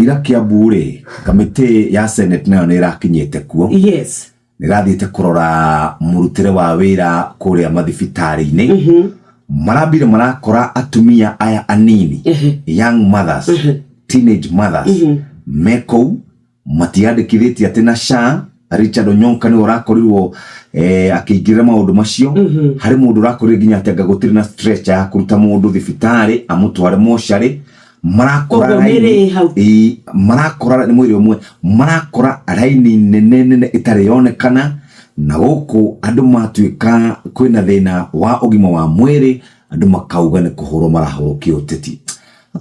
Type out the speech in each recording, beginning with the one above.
Ira Kiambu rĩ, kamĩtĩ ya Senate nayo nĩ ĩrakinyĩte kuo. Nĩ ĩrathiĩte kũrora mũrutĩre wa wĩra kũrĩa mathibitarĩ-inĩ. Marambire marakora atumia aya anini, young mothers, teenage mothers, me kũu matiandĩkithĩtie atĩ na SHA. Richard Onyonka nĩwe ũrakorirwo akĩingĩrĩra maũndũ macio. Harĩ mũndũ ũrakorire nginya atĩ anga gũtirĩ na stretcher ya kũruta mũndũ thibitarĩ amũtware mocarĩ. Marakora Koguo mĩrĩ raini ĩ hau. Ĩĩ, marakora nĩ mwĩrĩ ũmwe, marakora raini nene nene ĩtarĩ yonekana. Na gũkũ andũ matuĩka kwĩna thĩna wa ũgima wa mwĩrĩ, andũ makauga nĩ kũhũrwo marahũrwo kĩũteti.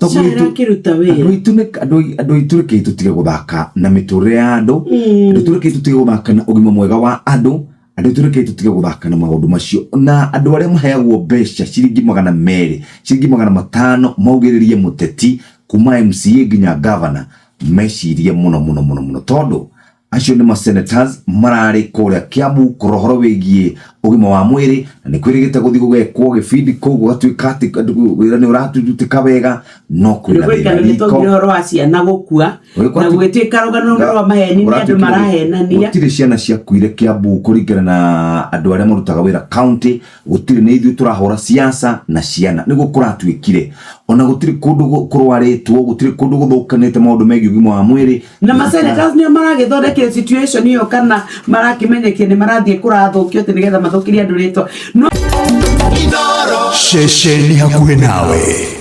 SHA ĩrakĩruta Andũ wĩra. aitũ andũ aitũ, rekei tũtige gũthaka na mĩtũrĩre ya andũ. Andũ aitũ, rekei tũtige gũthaka na ũgima mwega wa andũ. Andũ aitũ, rekei tũtige gũthaka na maũndũ macio. Na andũ arĩa maheagwo mbeca ciringi 200, ciringi 500 maugĩrĩrie mũteti kuma MCA nginya governor, mecirie mũno mũno mũno mũno, tondũ acio nĩ ma senators mararĩ kũrĩa Kiambu kũrora ũhoro wĩgiĩ ũgima wa mwĩrĩ, na nĩ kwĩrĩgĩte gũthiĩ gũgekwo gĩbindi kũu, gũgatuĩka atĩ wĩra nĩ ũrarutĩka wega, no kwĩna thĩna Nĩkũrikana nĩ riko. twaugire ũhoro wa ciana gũkua Gũgĩkorwo na gũgĩtuĩka rũgano rwa maheni, nĩ andũ marahenania. Gũtirĩ ciana ciakuire Kiambu kũringana na andũ arĩa marutaga wĩra county. Gũtirĩ, nĩ ithuĩ tũrahũra siasa na ciana nĩguo kũratuĩkire. Ona gũtirĩ kũndũ kũrwarĩtwo, gũtirĩ kũndũ gũthũkanĩte maũndũ megiĩ ũgima wa mwĩrĩ. Na ma senators nĩo maragĩthondekire situation ĩyo, kana marakĩmenyekia nĩ marathiĩ kũrathũkio atĩ nĩgetha mathũkĩrie andũ rĩtwa no Ceceni hakuhĩ nawe.